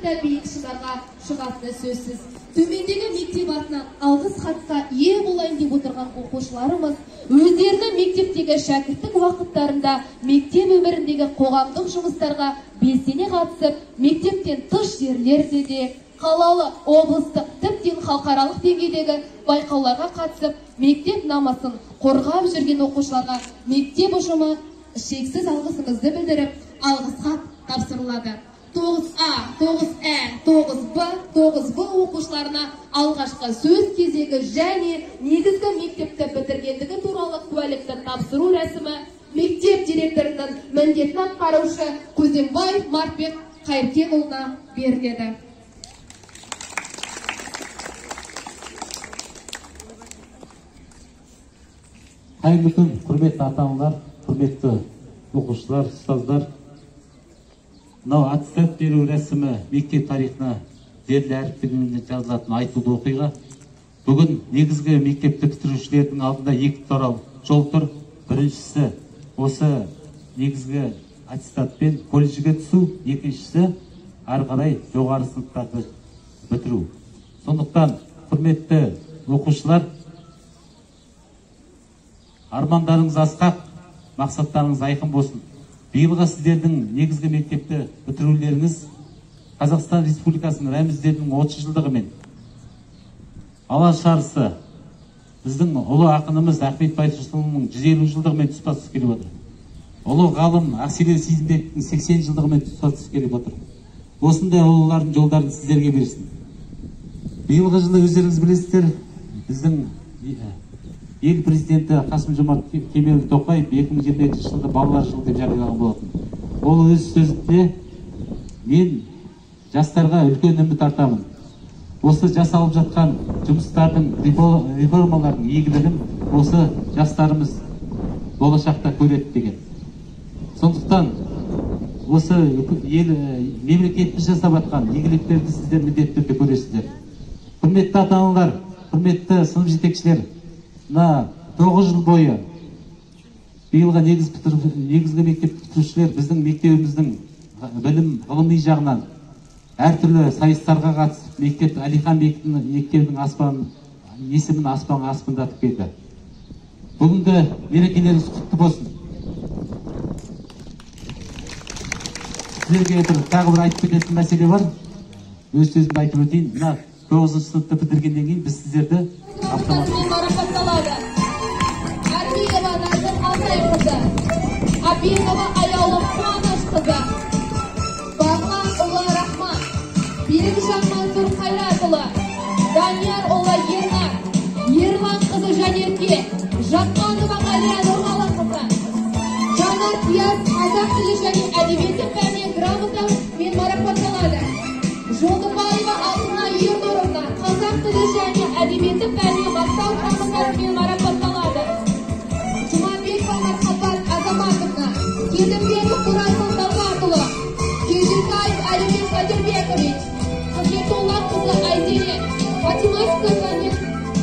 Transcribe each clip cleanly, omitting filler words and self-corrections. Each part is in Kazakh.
да биік шыңдарға шығатыны сөзсіз. Төмендегі мектеп атынан алғыс хатқа ие болайын деп отырған оқушыларымыз өздерінің мектептегі шәкірттік уақыттарында мектеп өміріндегі қоғамдық жұмыстарға белсене қатысып, мектептен тыс жерлерде де қалалық, облыстық, тіптен халықаралық деңгейдегі байқауларға қатысып, мектеп намысын қорғап жүрген оқушыларға мектеп ұжымы шексіз алғысымызды білдіріп, алғыс хат тапсырылады. 9А, 9Ә, 9Б, 9В оқушыларына алғашқы сөз кезегі және негізгі мектепті бітіргендігі туралы куәлікті тапсыру рәсімі мектеп директорының міндетін атқарушы Көзембаев Мартбек Қайыркенұлына беріледі. Қайырлы күн, құрметті ата-аналар, құрметті оқушылар, ұстаздар. Мынау аттестат беру рәсімі мектеп тарихына зерлі әріптермен жазылатын айтулы оқиға. Бүгін негізгі мектепті бітірушілердің алдында екі тарау жол тұр. Біріншісі осы негізгі аттестатпен колледжге түсу, екіншісі ары қарай жоғары сыныптарды бітіру. Сондықтан, құрметті оқушылар, армандарыңыз асқақ, мақсаттарыңыз айқын болсын. Биылғы сіздердің негізгі мектепті бітірулеріңіз Қазақстан Республикасының рәміздерінің 30 жылдығымен Алаш арысы біздің ұлы ақынымыз Ахмет Байтұрсынұлының 150 жылдығымен тұспа-тұс келіп отыр. Ұлы ғалым Ақселеу Сейдімбековтің 80 жылдығымен тұспа-тұс келіп отыр. Осындай ұлылардың жолдарын сіздерге берсін. Биылғы жылы өздеріңіз білесіздер, біздің ел президенті Қасым-Жомарт Кемелұлы Тоқаев 2022 жылды балалар жылы деп жариялаған болатын. Ол өз сөзінде мен жастарға үлкен үміт артамын. Осы жасалып жатқан жұмыстардың, реформалардың игілігін осы жастарымыз болашақта көреді деген. Сондықтан осы ел, мемлекетіміз жасап жатқан игіліктерді сіздер міндетті түрде көресіздер. Құрметті ата-аналар, құрметті сынып жетекшілер, мына 9 жыл бойы биылғы негізгі мектеп бітірушілер біздің мектебіміздің білім ғылыми жағынан әртүрлі сайыстарға қатысып, мектеп Әлихан Бектің мектебінің есімін аспанға аспандатып келді. Бүгінгі мерекелеріңіз құтты болсын. Сіздерге тағы бір айтып кететін мәселе бар. Өз сөзімді айтып өтейін. Мына 9-шы сыныпты бітіргеннен кейін біз сіздерді грамотасымен марапатталады. Әбиева Назым Алтайқызы, Абенова Аяулым Қуанышқызы, Бағланұлы Рахман, Берікжан Мансұр Қайратұлы, Даниярұлы Ернар, Ерланқызы Жанерке, Жатқанова Ғалия Нұрғалықызы, Жанар Қияс қазақ тілі және әдебиеті пәнінен грамотамен марапатталады. Жолдыбаева Алтынай Ернұровна қазақ тілі және әдебиеті пәнінен мақтау грамотасымен марапатталады. Жұмабекова Мархабат Азаматовна, Келдімбеков Нұрасыл Талғатұлы, Кенжетаев Әлібек Қадырбекович, Қызметоллақызы Айзере математика пәнінен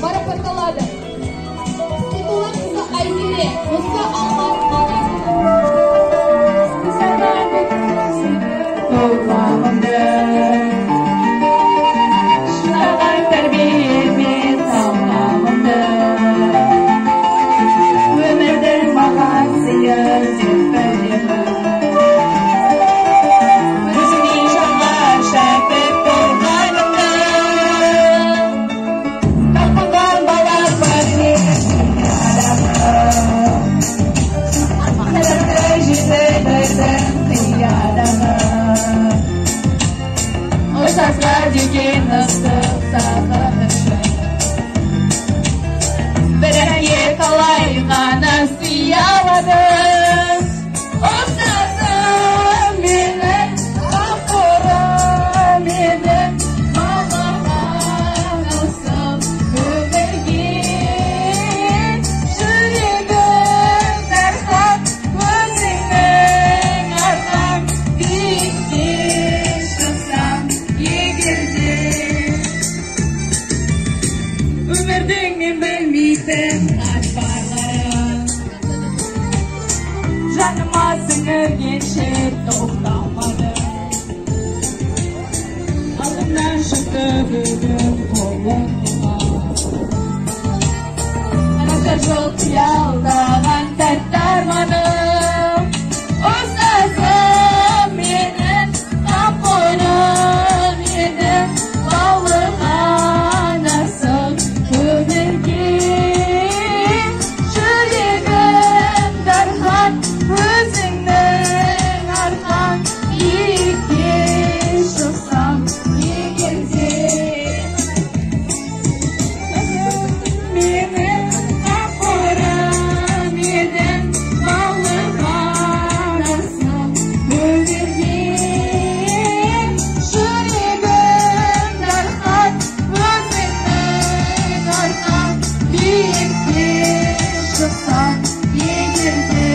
марапатталады. Қызметоллақызы Айзере, Мұса Алмас Шықты бүгін қолыңа. Қанша жыл қиялдаған тәтті арманым, ұстазым менің, қамқорым едің, бауырған асық өмірге. Жүрегім дархан, өзіңнің арқаң, биікке шықсам егерде. Менің қамқорым едің, бауырған асық өмірге. Жүрегім дархан, өзіңнің арқаң, биікке шықсам егерде.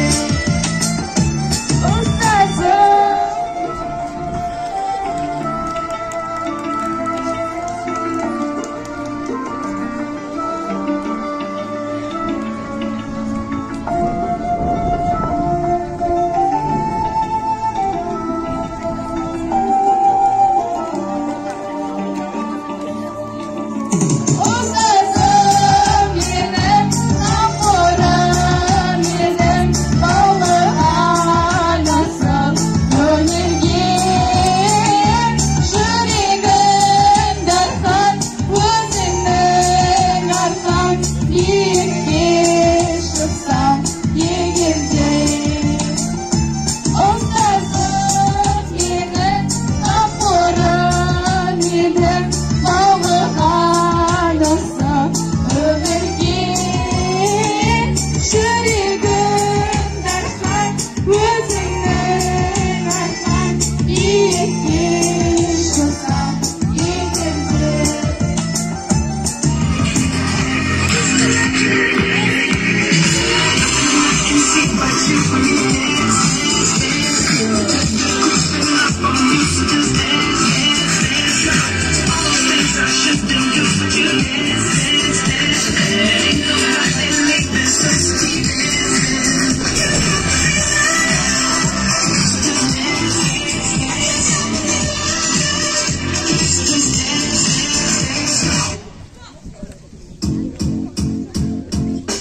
Ұстазым. Ұстазым менің, қамқорым едің, бауырған асық өмірге. Жүрегім дархан, өзіңнің арқаң, биікке шықсам егерде. Ұстазым менің, қамқорым едің, бауырған асық өмірге. Жүрегім дархан, өзіңнің арқаң, биікке шықсам егерде.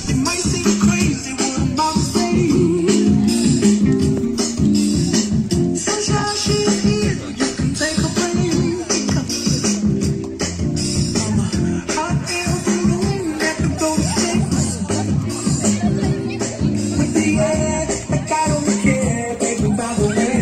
It might seem crazy what I'm about to say. Sunshine, she's here. You can take a break. I'm a hot air balloon that could go to space. With the air, like I don't care, baby, by the way.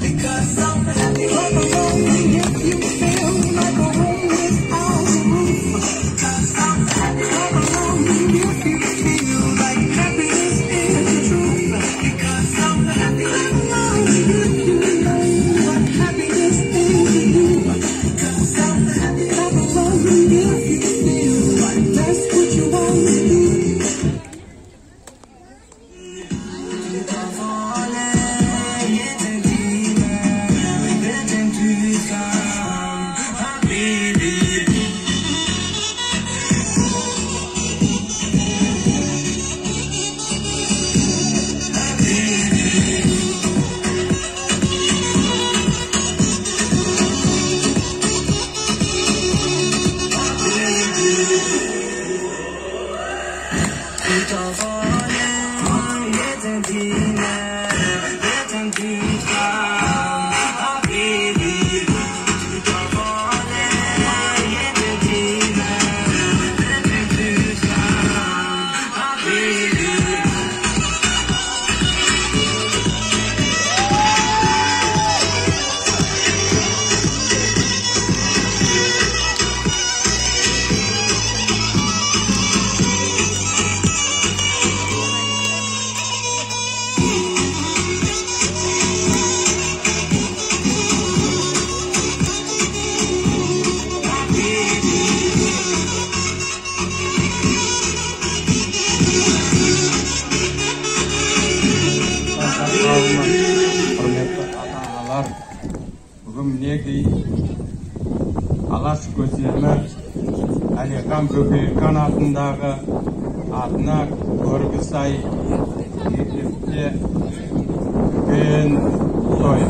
Because I'm happy. Clap along if you feel like a room without a roof. Because I'm happy. Clap along if you feel like happiness is the truth. Because I'm happy. Clap along if you know what happiness is to you. Because I'm happy. Clap along if you feel like that's what you want to do. Құрметті ата-аналар, бүгін мінекей Алаш көсемі Әлихан Бөкейхан атындағы атына көргі сай мектепте үлкен той.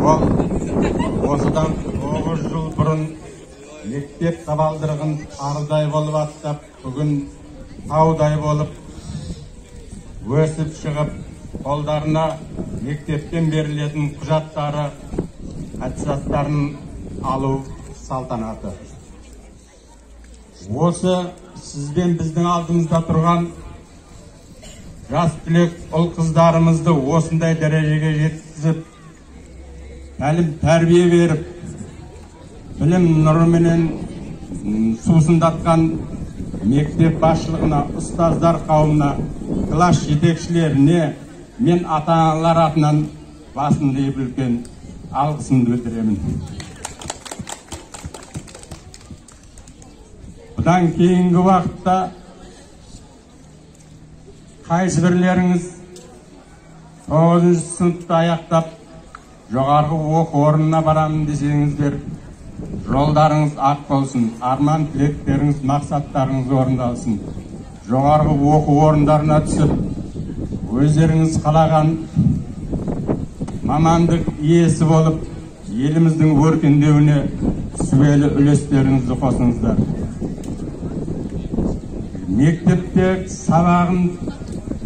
Ол Мектеп табалдырығын арыдай болып аттап, бүгін таудай болып өсіп шығып, қолдарына мектептен берілетін құжаттары, аттестаттарын алу салтанаты. Осы сізбен біздің алдымызда тұрған жас түлек ұл қыздарымызды осындай дәрежеге жеткізіп, тәлім тәрбие беріп, білім нұрыменен сусындатқан мектеп басшылығына, ұстаздар қауымына, класс жетекшілеріне мен ата-аналар атынан басымды иіп үлкен алғысымды білдіремін. Бұдан кейінгі уақытта қайсы бірлеріңіз 9-шы сыныпты аяқтап, жоғарғы оқу орнына барамын десеңіздер, жолдарыңыз ақ болсын, арман тілектеріңіз, мақсаттарыңыз орындалсын. Жоғарғы оқу орындарына түсіп, өздеріңіз қалаған мамандық иесі болып, еліміздің өркендеуіне сүбелі үлестеріңізді қосыңыздар. Мектепте сабағын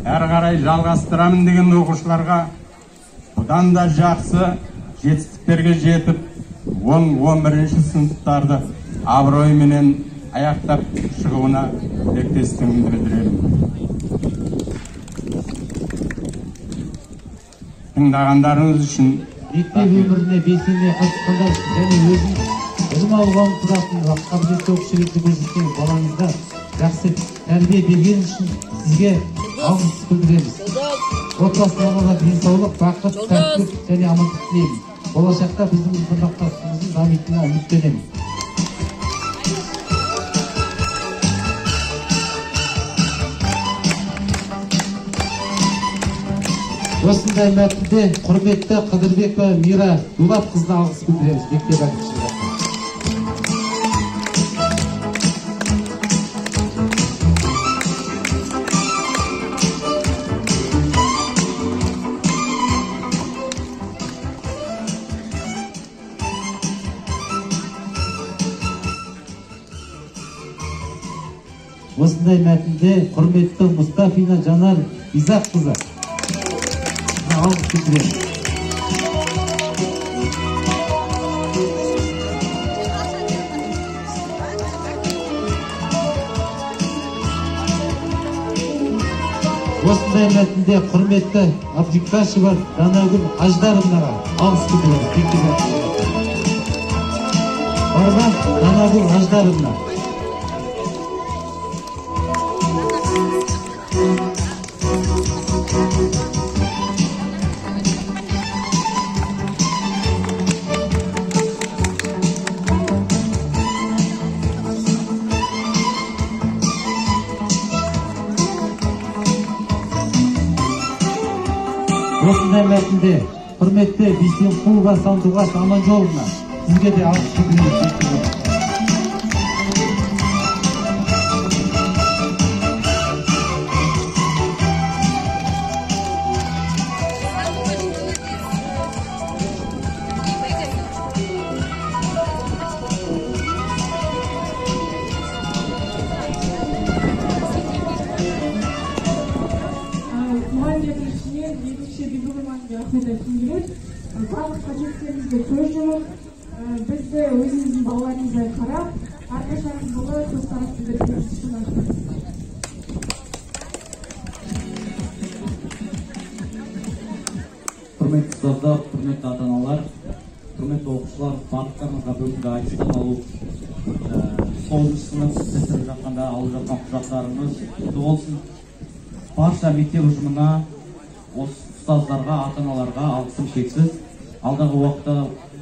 әрі қарай жалғастырамын деген оқушыларға бұдан да жақсы жетістіктерге жетіп, 10-11 сыныптарды абыройменен аяқтап шығуына тілектестігімді білдіремін. Тыңдағандарыңыз үшін мектеп өміріне белсене қатысқандар және өзін білім алуға ұмтылатын қабілетті оқушы ретінде көрсеткен балаңызға жақсы тәрбие берген үшін сізге алғыс білдіреміз. Отбасыларыңызға денсаулық, бақыт, сәттілік және амандық тілеймін. Болашақта біздің ынтымақтастығымыздың дамитынына үміттенемін. Осындай мәтінде құрметті Қыдырбекова Мира Дулатқызына алғыс білдіреміз мектеп әкімшілігі. Осындай мәтінде құрметті Мұстафина Жанар Изаққызы алғыс білдіреміз. Осындай мәтінде құрметті Абдикашева Данагүл Аждаровнаға алғыс білдіреміз. Бар ма Данагүл Аждаровна? Осындай мәтінде құрметті Бейсенқұлова Сандуғаш Аманжоловна, сізге де алғыс білдіреміз. Барлық қажеттерімізді көз жұмып, бізді өзіміздің балаларымыздай қарап, әрқашан жылы көзқарас білдіргеніңіз үшін рахмет. Құрметті ұстаздар, құрметті ата-аналар, құрметті оқушылар, барлықтарыңызға бүгінгі аттестат алу, 9-шы сынып бітіріп жатқанда алып жатқан құжаттарыңыз құтты болсын. Барша мектеп ұжымына, осы ұстаздарға, ата-аналарға алғысым шексіз. Алдағы уақытта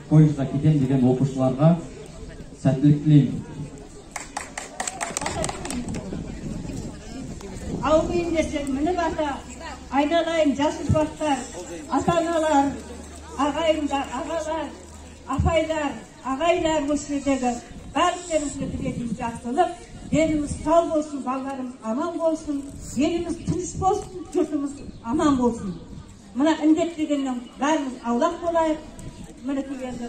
колледжге кетемін деген оқушыларға сәттілік тілеймін. Әумин десең мініп ата, айналайын жас ұрпақтар, ата-аналар, ағайындар, ағалар, апайлар, ағайлар осы жердегі барлықтарыңызға тілейтін жақсылық, деніміз сау болсын, балаларымыз аман болсын, еліміз тыныш болсын, жұртымыз аман болсын. Мына індет дегеннен бәріміз аулақ болайық. Мінекей енді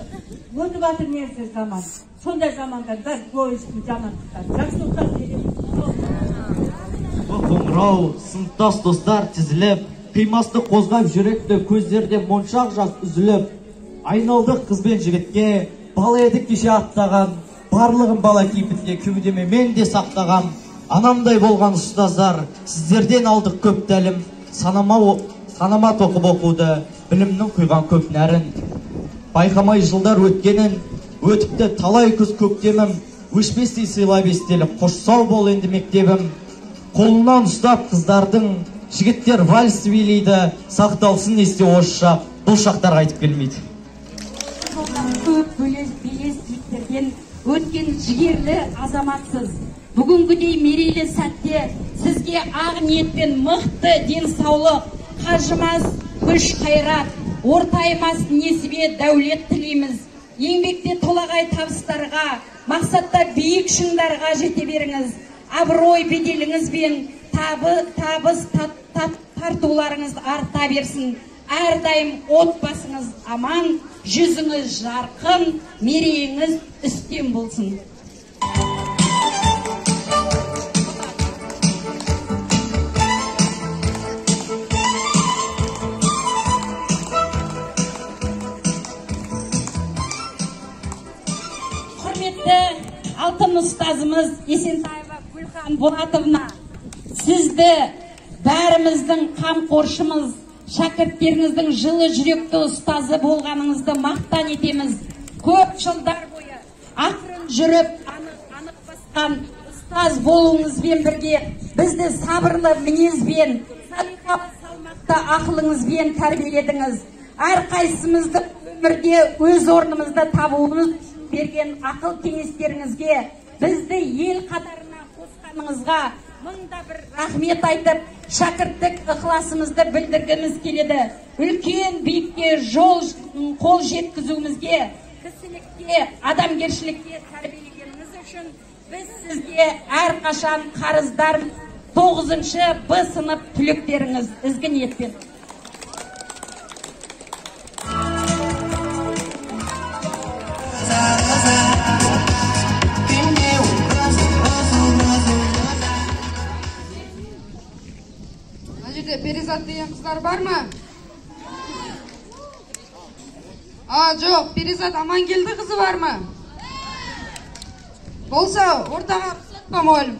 өтіп жатыр негізі заман. Сондай замандар бәрі пойыздың жамандықтары. Жақсылықтар керек. Қоңырау, сыныптас достар тізіліп, қимасты қозғап жүректі, көздерде моншақ жас үзіліп, айналдық қыз бен жігітке, бала едік кеше аттаған, барлығын бала кейпінде кеудеме мен де сақтағам. Анамдай болған ұстаздар, сіздерден алдық көп тәлім, санама тоқып оқуды, білімнің құйған көп нәрін. Байқамай жылдар өткенін, өтіпті талай күз көктемім, өшпестей сыйлап естелік, қош сау бол енді мектебім. Қолынан ұстап қыздардың, жігіттер вальс билейді, сақталсын есте осы шақ, бұл шақтар қайтып келмейді. Көп белес биіктерден өткен жігерлі азаматсыз. Бүгінгідей мерейлі сәтте сізге ақ ниетпен мықты денсаулық, қажымас күш қайрат, ортаймас несібе дәулет тілейміз. Еңбекте толағай табыстарға, мақсатта биік шыңдарға жете беріңіз. Абырой беделіңіз бен табыс тартуларыңыз арта берсін. Әрдайым отбасыңыз аман, жүзіңіз жарқын, мерейіңіз үстем болсын. Құрметті алтын ұстазымыз Есентаева Гүлхан Болатовна, сізді бәріміздің қамқоршымыз, шәкірттеріңіздің жылы жүректі ұстазы болғаныңызды мақтан етеміз. Көп жылдар бойы ақырын жүріп, анық басқан ұстаз болуыңызбен бірге бізді сабырлы мінезбен, салиқалы салмақты ақылыңызбен тәрбиеледіңіз. Әрқайсымызды өмірде өз орнымызды табуымыз үшін берген ақыл кеңестеріңізге, бізді ел қатарына қосқаныңызға мыңда бір рахмет айтып, шәкірттік ықыласымызды білдіргіміз келеді. Үлкен биікке жол қол жеткізуімізге, кісілікке, адамгершілікке тәрбиелегеніңіз үшін біз сізге әрқашан қарыздармыз. 9-шы Б сынып түлектеріңіз ізгі ниетпен. Перизат деген қыздар бар ма? А, жоқ, Перизат Амангелді қызы бар ма? Болса, ортаға рұқсат па, мұғалім?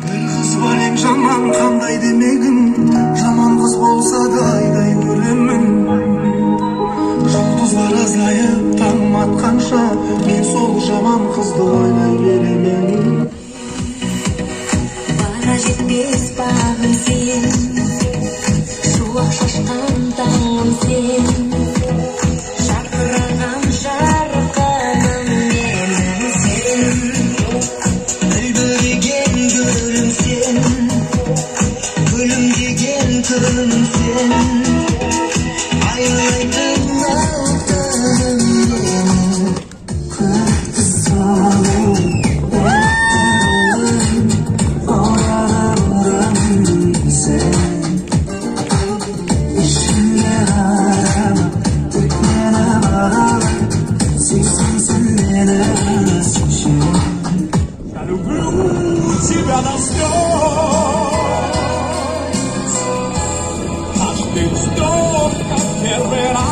Бір қыз бар ем жаман қандай демегін, Жаман қызды ойлай беремін. Баға жетпес бағым сен, шуақ шашқан таңым сен, жарқыраған жарқыным менің сен, үлбіреген гүлім сен, күлімдеген күнім сен, аялайтын алтыным менің. Көкті сұлу бәхтім, орамым сен. Ешкімге қарама, тек мені бағала, сүйсең сен мені сүйші. Я люблю тебя до слез, каждый вздох, как первый раз.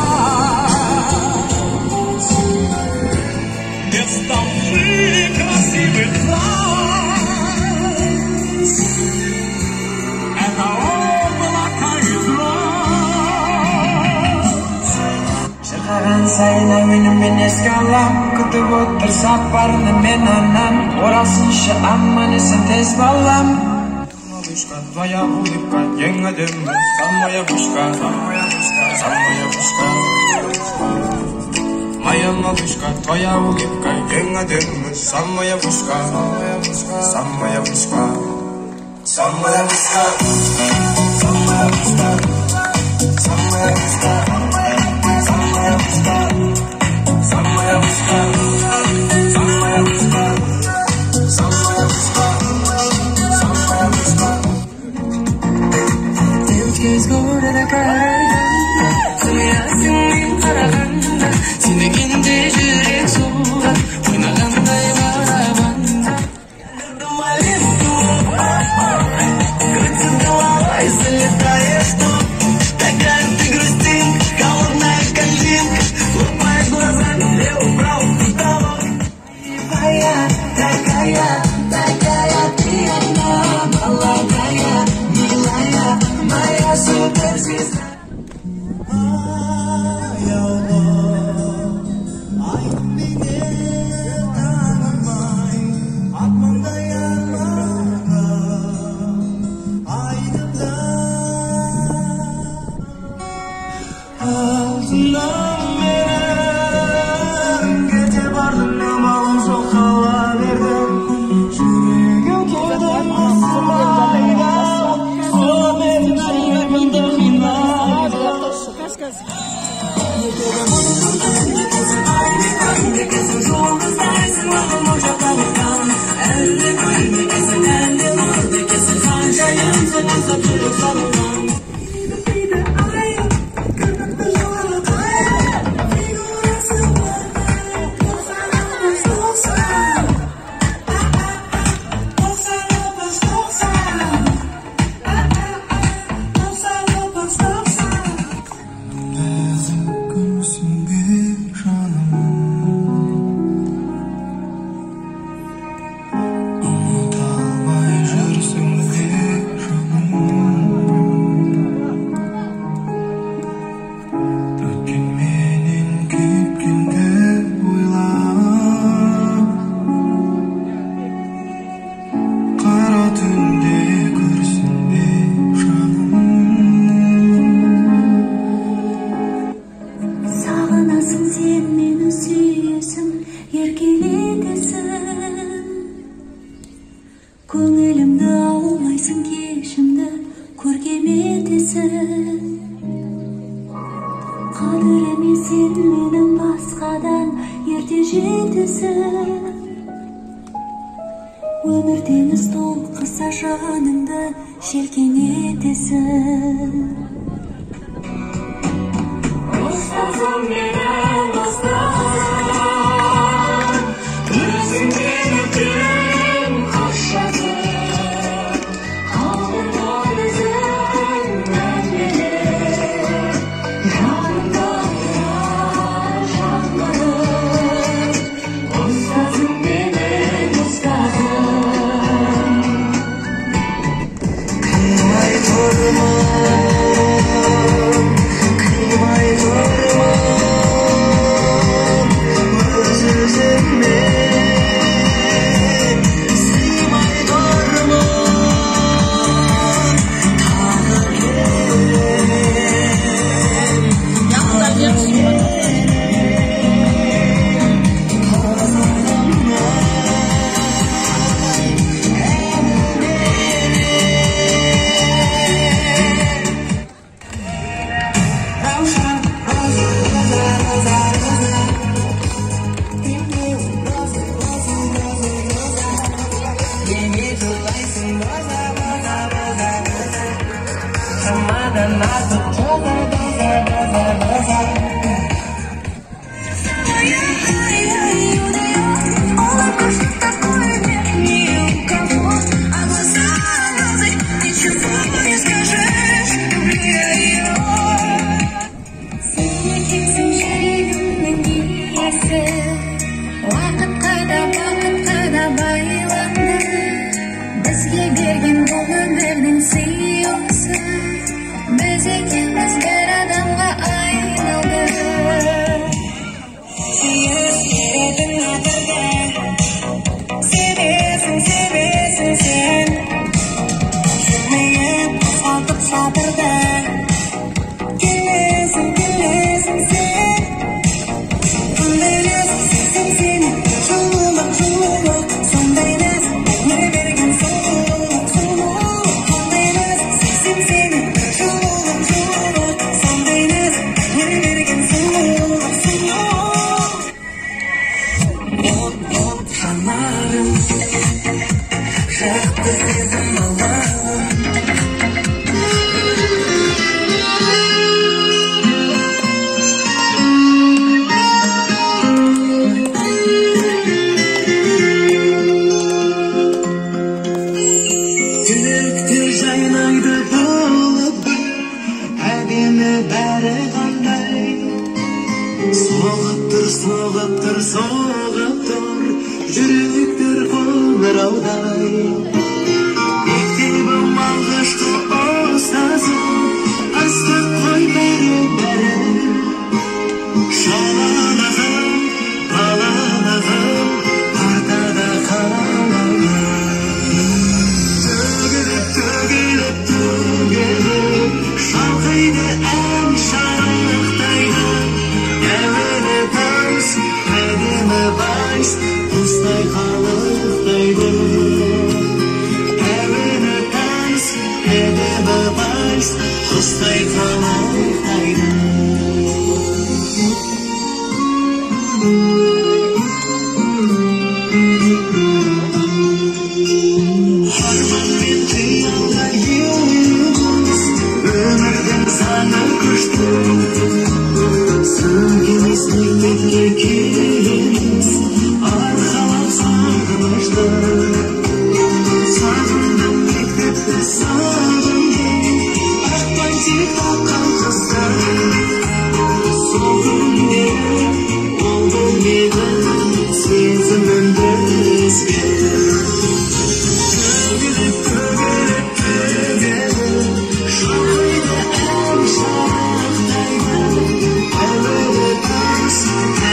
Вместо лжи красивых фраз, это облако из роз. Шырқаған сайын әуенімен еске алам, күтіп отыр сапарымды мен анам. Оралсыншы аман есен тез балам. Малышка, твоя улыбка ең әдемі, самая вышка, самая вышка, самая вышка. Моя малышка, твоя улыбка ең әдемі, самая вышка, самая вышка, самая вышка, самая вышка, самая вышка, самая вышка, самая вышка, самая вышка, самая вышка, самая вышка, самая вышка. Девочка из города Караганда, жымиясың мен қарағанда, сенбегенде жүрек соғады, ойнағандай барабанда. Малинку, крутит головой, залетаешь тут. Такая ты грустинка, холодная калинка, хлопаешь глазами влево, вправо, потолок. Твоя, такая, такая ты одна, молодая, милая, моя суперзвезда. Аяулым, айым менен танымай, армандай арманым айнымда. Алтыным менің, кете бардың, амалым жоқ қала бердім. Жүрегім толды сырларға, сонымен жүрегімді қинайды. Күнсің бе жаным, ұмыта алмай жүрсің бе жаным? Өткен менен кеткенді ойлап, қара түнде күрсінбе жаным. Сағынасың сен мені, сүйесің, еркелетесің. Көңілімді аулайсың, кешімді көркем етесің. Қадіріме сен менің басқадан ерте жетесің. Өмір теңіз толқыса жаныңды желкен етесің. Ұстазым менің, ұстазым, өзіңнен өткен құшағым, қалдырған ізің мәңгілік, жанымда тұрар жаңғырып. Ұстазым менің, ұстазым. Қимай тұрмын, қимай тұрмын өз өзіме. Шамадан артық жаза, жаза, жаза, жаза. Улыбка, что такое нет ни у кого, а глаза, глаза, ничего не скажешь, люблю я ее. Сен екенсің жүрегімнің иесі, уақытқа да бақытқа да байланды, бізге берген бұл өмірдің сыйы осы, біз екеуміз бір адамға айналдық. Сүйесің әтірді, себесің, себесің сен, жымиып қозғалтып шатырды, келесің, келесің сен, қандай нәзік сезім сені, жылулық, жылулық, сондай нәзік өмір берген сұлулық, сұлулық, қандай нәзік сезім сені, жылулық, жылулық, сондай нәзік өмір берген сұлулық, сұлулық. От, от жанарым, жақты сезім алауым. Көкте жайнайды болып гүл, әдемі бәрі қандай. Соғып тұр, соғып тұр, соғып тұр, жүректер қоңыраудай. Мектебім алғашқы ұстазым, ыстық қой бәрі, бәрі. Шалалығым, балалығым, ортада қаламын. Төгіліп, төгіліп, төгіліп, шалқиды ән шарықтайды. Әуелі таныс, әдемі вальс, құстай қалықтайды. Әуелі таныс, әдемі вальс, құстай қалықтайды. Арман мен қиялға енеміз, өмірдің заңы күшті. Сын емес мектепке келеміз, арқалап сағынышты. Сағындым мектепті, сағындым, ақ бантик таққан қызды. Сол күндері ол білмеді, сезімімді үзбеді. Төгіліп, төгіліп, төгіліп, шалқиды ән шарықтайды. Әуелі таныс,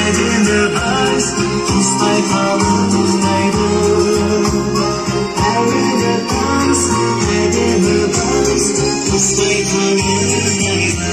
әдемі вальс, құстай қалықтайды. Әуелі таныс, әдемі вальс, құстай қалықтайды.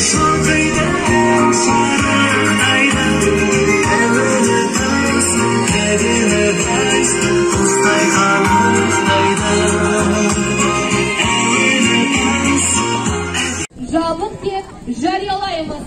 Шалқиды ән шарықтайды. Әуелі таныс, әдемі вальс, құстай қалықтайды. Әуелі таныс, Жабық деп жариялаймыз.